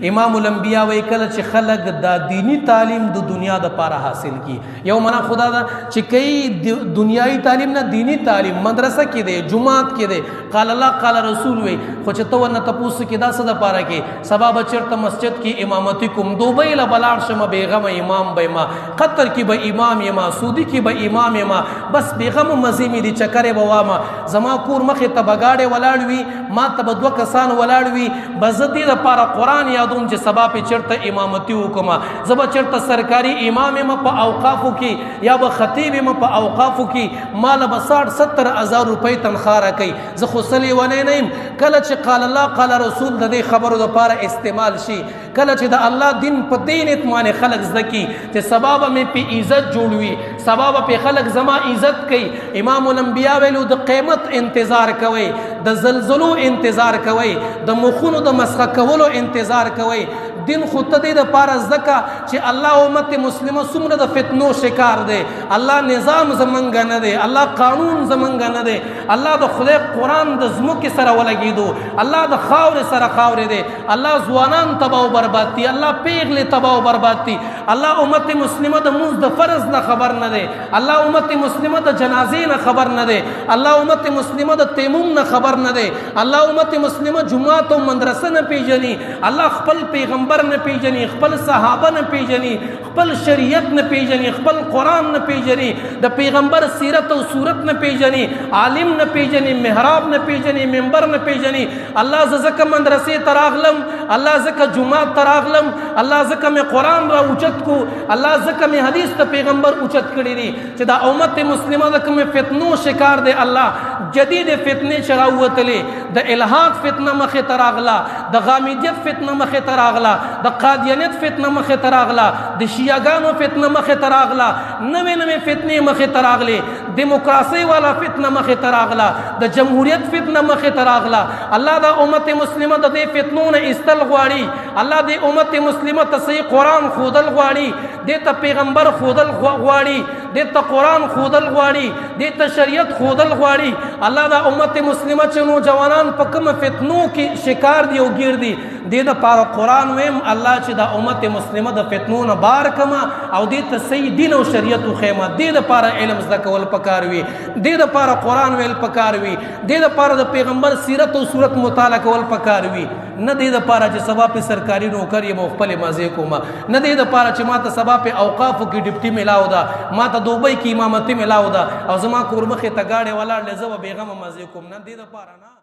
امام الانبیاء وی کله چې خلک دا دینی تعلیم د دنیا د پاره حاصل کی. یو معنا خدا دا چې کئی دنیایي تعلیم نه دینی تعلیم مدرسه کې دی، جماعت کې دی، قال الله قال رسول وی، خو چې ته ورنه تپوس کې دا څه د پاره کې سبا به چېرته مسجد کې امامتي کوم، دوبۍ له به لاړ شم بېغمه امام به یم، قطر کې به امام یم، سعودي کې به امام یم، بس بېغمه مزې مې دي، چکرې به وامه، زما کور مخې ته به ګاډی ولاړ وي، ما ته به دوه کسان ولاړ وي، به زه دې دپاره قرآن یادوم چې سبا پې چېرته امامتي وکړم، زه به چېرته سرکاري امام یم په اوقافو کې یا به خطیب یم په اوقافو کې، ما له به 60-70 هزار روپۍ تنخوا راکوي، زه خو څه لیونی نه یم. کله چې قال الله قال رسول د دې خبرو دپاره استعمال شي، کله چې د الله دین په دې نیت باندې خلک زده کړي چې سبا به مې پې عزت جوړ وي، سبا به پې خلک زما عزت کوي. امام الانبیا ویلو د قیمت انتظار کوئ، د زلزلو انتظار کوئ، د مخونو د مسخه کولو انتظار کوئ. دین خو ته دې دپاره زده که چې الله امت مسلمه څومره د فتنو شکار دی، الله نظام زمونږ نه دی، الله قانون زمونږ نه دی، الله د خدای قرآن د ځمکې سره ولګېدو، الله د خاورې سره خاورې دی، الله ځوانان تباه او برباد دي، الله پیغلې تباه او برباد دي، الله امت مسلمه د مونځ د فرض نه خبر نه دی، الله امت مسلمه د جنازې نه خبر نه دی، الله امت مسلمه د تیمم نه خبر نه دی، الله امت مسلمه جومات او مدرسه نه پیژني، الله خپل پیغمبر نه پیژني، خپل صحابه نه پیژني، خپل شریعت نه پیژني، خپل قرآن نه پیژني، د پیغمبر سیرت او صورت نه پیژني، عالم نه پیژني، محراب نه پیژني، منبر نه پیژني. الله زه ځکه مدرسې ته راغلم، الله ځکه جومات ته راغلم، الله ځکه مې قرآن را اوچت کو، الله ځکه مې حدیث ته پیغمبر اوچت کړی دي چې دا امت مسلمه د کومې فتنو شکار دی. الله جدید فتنې چې راووتلې، د الحاد فتنه مخې ته راغله، د غامیدیت فتنه مخې ته راغله، د قادیانیت فتنه مخې ته راغله، د شیعاګانو فتنه مخې ته راغله، نوې نوې فتنې مخې ته راغلې، دیموکراسۍ والا فتنه مخې ته راغله، د جمهوریت فتنه مخې ته راغله. الله دا امت مسلمه د دې فتنو نه ایستل غواړي، الله دې امت مسلمه ته صحیح قرآن ښودل غواړي، دې ته پیغمبر ښودل غواړي، دې ته قرآن ښودل غواړي، دې ته شریعت ښودل غواړي. الله دا امت مسلمه چې نوجوانان په کومه فتنو کې شکار دي او ګیر دي، دې دپاره قرآن ویم الله چې دا امت مسلمه د فتنو نه بار کما او دې ته صحیح دین او شریعت وښیم. دې دپاره علم زده کول پکار وي، دې دپاره قرآن ویل پکار وي، دې دپاره د پیغمبر سیرت او صورت مطالعه کول پکار وي، نه دې دپاره چې سبا پې سرکاري نوکر یم او خپلې مزې کوم، نه دې دپاره چې ما ته سبا پې اوقافو کې ډپټي میلاو ده، ما ته دوبۍ کې امامتي میلاو ده او زما کور مخې ته ګاډی ولاړ دی، زه به بېغمه مزې کوم، نه دې دپاره نه.